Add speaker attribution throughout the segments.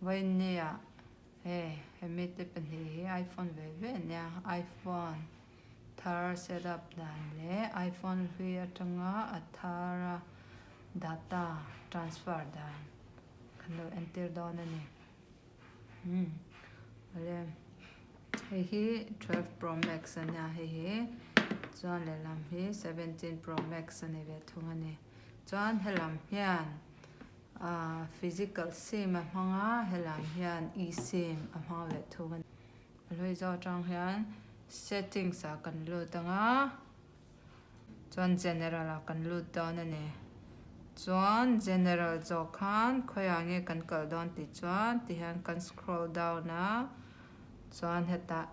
Speaker 1: Vawinia hei hemi te pahnih hi iPhone ve ve a nia iPhone thar set up dan leh iPhone hlui atanga a thara data transfer dan kan lo entir dawn a ni. Umm awle hei hi 12 pro max a nia hei hi chuan lehlam hi 17 pro max a ni ve thung a ni chuan helam hian ahh physical sim a hmang a helam hian e sim a hmang ve thung a ni a hlui zawk atang hian settings ah kan lut ang a. Chuan General ah kan lut dawn a ni. Chuan General zawh khan khawiah nge kan kal dawn tih chuan ti hian kan scroll down a, chuan hetah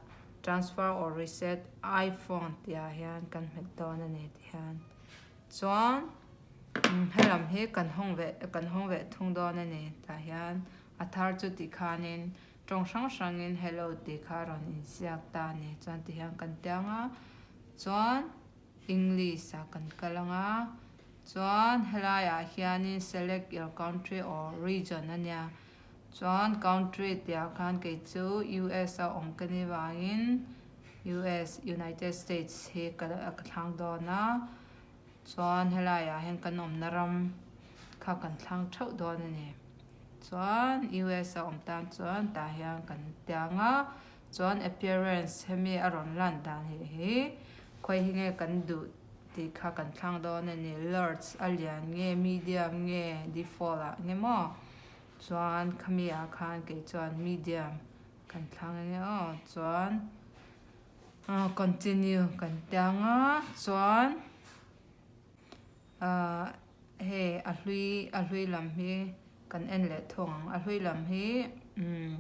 Speaker 1: Transfer or Reset iPhone tih ah hian kan hmet dawn a ni ti hian. Chuan helam hi kan hawng ve kan hawng ve thung dawn a ni tah hian a thar chu ti khanin tawng hrang hrangin hello tih kha a rawn inziak ta a ni. Chuan ti hian kan tiang a. Chuan English ah kan kal ang a, chuan helai ah hianin select your country or region a nia, chuan country tih ah khan kei chu US a awm ka ni vangin US, United States, hi ka thlang dawn a, chuan helai ah hian kan awmna ram kha kan thlang theuh dawn a ni. Chuan US a awm tan chuan tah hian kan tiang a. Chuan appearance hemi a rawn lan dan hi hi khawi hi nge kan duh tih kha kan thlang dawn a ni. Large a lian nge medium nge default ah nge maw? Chuan khami ah khan kei chuan medium kan thlang enge aw. Chuan continue kan tiang a chuan ahh hei a hlui a hlui lam hi kan en leh thung ang. A hlui lam hi umm.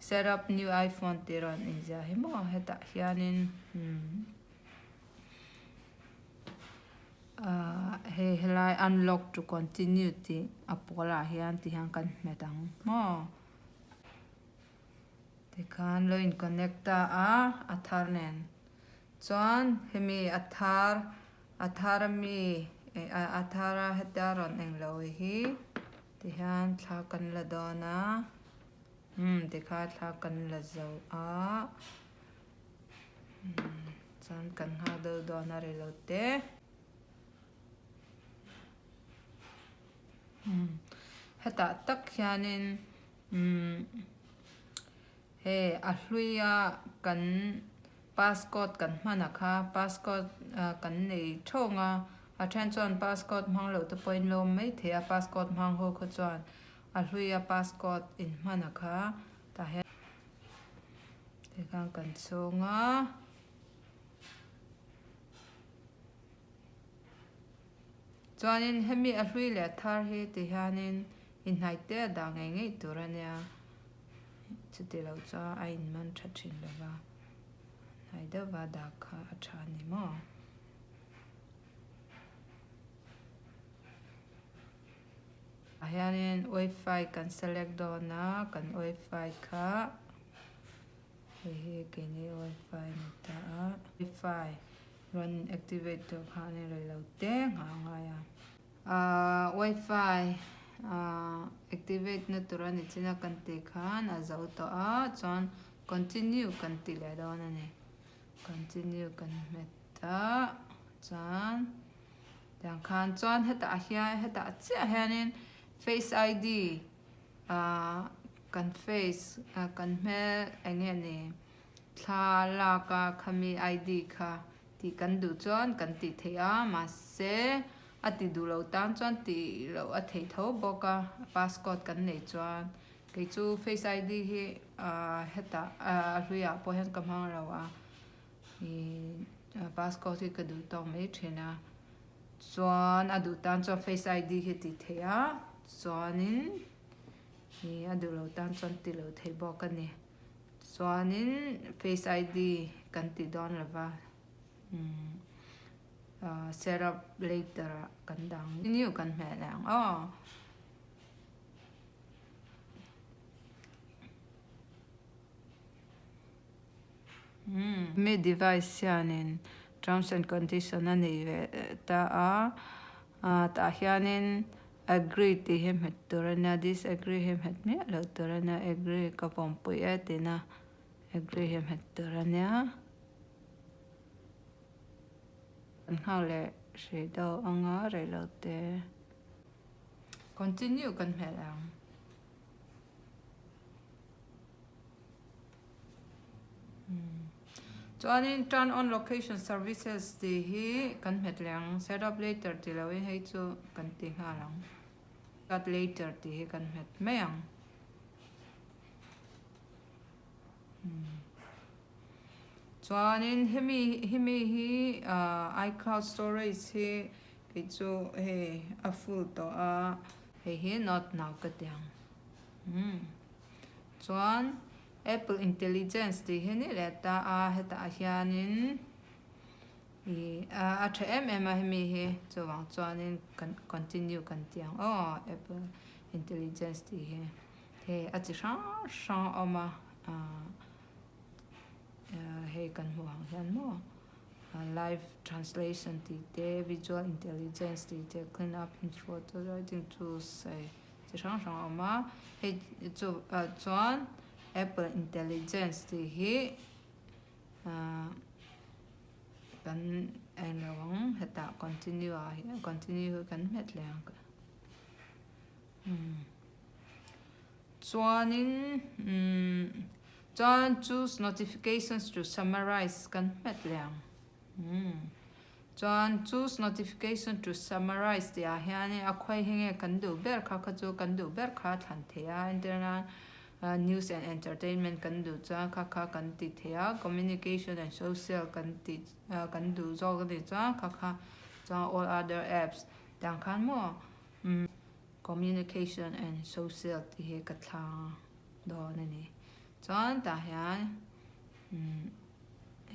Speaker 1: Set up new iPhone tih rawn inziah hi maw hetah hianin ahh hei helai unlock to continue tih a pawlah hian ti hian kan hmet ang maw tikhan lo in connect ta a a thar nen chuan hemi a thar a thar ami a thara hetia rawn englo hi tihian thla kan la dawn a. Umm tikha thla kan la zo a umm chuan kan nghak deuh dawn a rilo te umm hetah tak hianin umm hei a hlui a kan passcode kan hman a kha passcode kan nei thawng a a then chuan passcode hmang loh te pawhin lawm maithei a passcode hmang ho kha chuan. A hlui a passcode in hman a kha tah hian tikhan kan chhung a chuanin hemi a hlui leh a thar hi ti hianin inhnaih te a dah ngei ngei tur a nia chuti lo chuan a inman tha thin lo va hnai deuh a dah kha a tha a ni maw. Ah hianin wifi kan select dawn a kan wifi kha hei hi keini wifi a ni ta a wifi rawn activate tur khan a rei lo te nghah a ngai a ahh wifi ahh activate na tur a ni chin a kan tih khan a zo tawh a chuan continue kan ti leh dawn a ni continue kan hmet a chuan. Tiang khan chuan hetah hian hetah chiah hianin face ID ahh kan face kan hmel eng nge ni thla lak a khami ID kha tih kan duh chuan kan tih theih a mahse a ti duh lo tan chuan tih loh a theih tho bawk a passcode kan neih chuan kei chu face ID hi ahh hetah a hluiah pawh hian ka hmang lo a. Ih passcode hi ka duh tawk mai thin a chuan a duh tan chuan face ID hi a tih theih a chuanin ih a duh lo tan chuan ti lo thei bawk a ni chuanin face ID kan ti dawn lo va umm ah set up later ah kan dang new kan hmeh leh ang aw. Mi device hianin terms and condition a nei ve ta a, tah hianin Agree tih hi hmet tur a nia, disagree hi hmet miah loh tur a nia, agree ka vawmpui e tihna agree hi hmet tur a nia. Kan nghak leh hrih deuh anga rei lo te. Continue kan hmel ang. Chuanin turn on location services tih hi kan hmet leh ang, set up later tih lohin hei chu kan ti nghal ang, start later tih hi kan hmet mai ang. Chuanin hemi hemi hi iCloud storage hi kei chu hei a full tawh a, hei hi not now ka ti ang. Chuan Apple Intelligence tih hi ni leh ta a, hetah hianin ih a tha em em a hemi hi chuvang chuanin kan continue kan ti ang aw Apple Intelligence tih hi hei a chi hrang hrang a awm a ah hei kan hmuh ang hian maw live translation tih te visual intelligence tih te clean up in photo writing tools hei. chi hrang hrang a awm a hei chu ah chuan apple intelligence tih hi ahh kan en lo ang hetah continue ah hian continue hi kan hmet leh ang umm chuanin umm chuan choose notifications to summarize kan hmet leh ang umm. Chuan choose notification to summarize tih ah hianin a khawi hi nge kan duh ber kha kha chu kan duh ber kha a thlan thei a, entirna news and entertainment kan duh chuan kha kha kan ti thei a, communication and social kan tih kan duh zawk a nih chuan kha kha chuan all other apps tih ang khan maw communication and social tih hi ka thlang dawn a ni. Chuan tah hian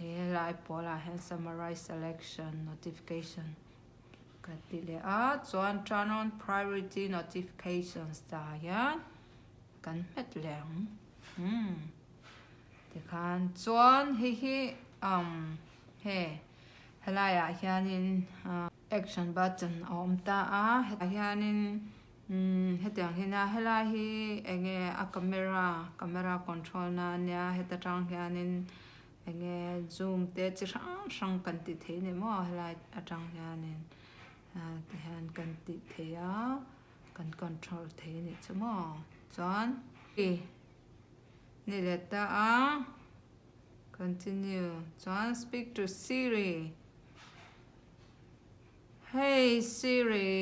Speaker 1: He lai pawlah hian summarize selection notification ka ti leh a, chuan turn on priority notifications tah hian kan hmet leh ang umm tikhan chuan hei hi umm hei helaiah hianin action button a awm ta a hetah hianin Umm hetiang hi nia helai hi eng nge a camera camera control na ania heta tang hianin eng nge zoom te chi hrang hrang kan tih theih a ni maw helai atang hianin ah tihian kan tih theih a kan control thei a nih chu maw chuan i ni leh ta a continue chuan speak to Siri hey Siri.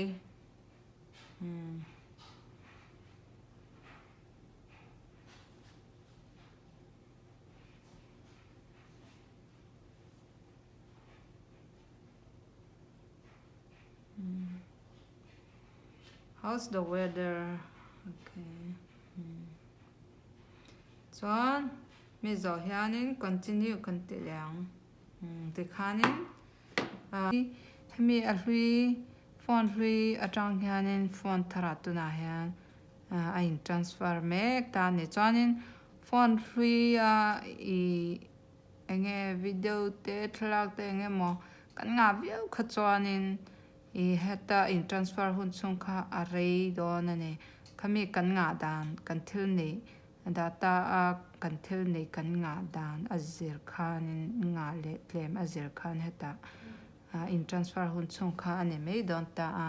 Speaker 1: How's the weather? Okay. Chuan mi zawh hianin continue kan ti leh ang. Tikhanin Hemi a hlui phone hlui atang hianin phone tharah tunah hian a in transfer mek ta a ni. Chuanin phone hlui a ih eng nge video te thlalak te eng emaw kan ngah viau kha chuanin ih heta in transfer hun chhung kha a rei dawn a ni. Khami kan ngah dan kan thil neih Data a kan thil nei kan ngah dan a zir khanin ngah leh tlem a zir khan hetah in transfer hun chhung kha a ni mai dawn ta a.